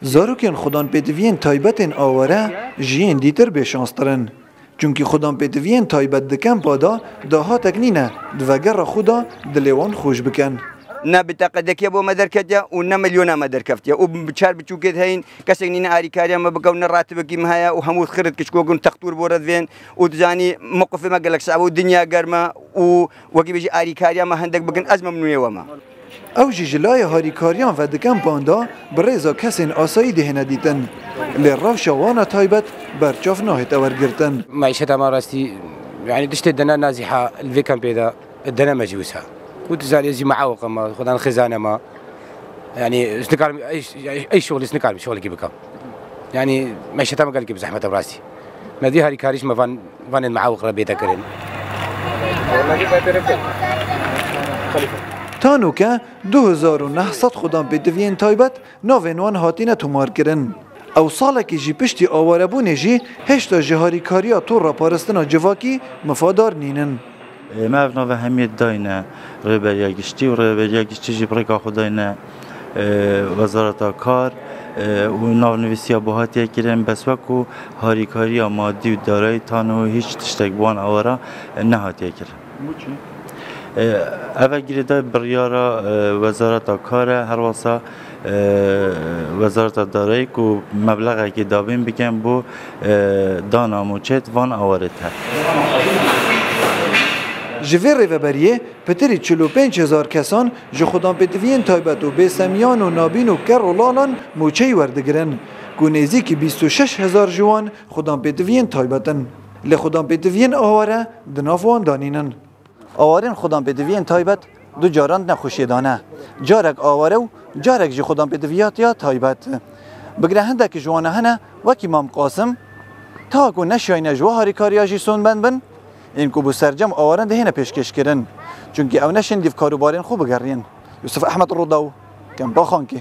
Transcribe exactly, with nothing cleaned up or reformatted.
Zarokên xudanpêtiviyên taybetên aware ji yên dîtir bêşanstir in. Çunkî xudanpêtiviyên taybet di kempa de dahatek nîne, di vegera xwe de dilê wan xweş bikin. Ne bitaqedekê bo me derketiye û ne milyona me derkeftiye û bi çar biçûkê de heyîn kesek nîne arîkariya me bike û ne ratibekî me heye û hemû xirit kişkok û textûr bo re divên û dizanî mewqifê me gelek sabe û dinya germ e û wekî bêjî arîkariya me hendek bikin ez memnûnê we me. Ew jî ji layê harîkariyan ve di kempan de bi rêza kesên asayî dihêne dîtin. Lê rewşa wana taybet berçav nahête wergirtin. Meîşeta me rastî, yanî tiştê dene nazîha li vê kempê de dene me jî wisa. Ku tu zanî ez jî meawq me, xwedan xêzane me. Yanî ez nikarim ey, ey şoxlî ez nikarim şoxlekî bikim. Yanî meîşeta me gelekî bi zehmet e rastî. Me vî harîkarî ji me van, vanên meawq re bête kirin. Tanoke du hezar û neh sed xudanpêtiviyên taybet navên wan hatine tomarkirin. Ew salekî jî piştî awarebûnê jî hêşta ji harîkariya torra parastina civakî mifadar nînin. Ê, me ev nava hemiyê dayne Rêveberiya Giştî û Rêveberiya Giştî jî bi rêka xwe dayne, ê, Wezareta Kar, ê, û navnivîsiya bo hatiye kirin, bes wekû harîkariya madî û darayî tano hîç tiştek bi wan awara, ê, nehatiye kirin. Ê, eve girêdayî biryara, ê, Wezareta Kar e, herwasa, ê, Wezareta Darayî ku meblexekê dabîn bikin bo, ê, dana mûçê di van awarê de. Ji vê rêveberiyê pitirî çil û pênc hezar kesan ji xudanpêtiviyên taybet û bêsemiyan û nabîn û ker û lalan mûçeyî werdigirin, ku nêzîkî bîst û şeş hezar ji wan xudanpêtiviyên taybet in. Lê xudanpêtiviyên aware di nav wan de nînin. Awarên xudanpêtiviyên taybet du caran di nexweşiyê de ne. Carek aware û carek jî xudanpêtiviya taybet. Bigre hindek ji wana hene, wekî Mam Qasim, ta ku neşiyayne ji we harîkariya jî sonbend bin, ên ku bi sercem awaran dihêne pêşkêşkirin. Çunkî ew neşên dîv karûbarên xwe bigerîn. Yusuf Ehmed Rûdaw, Kempa Xankê.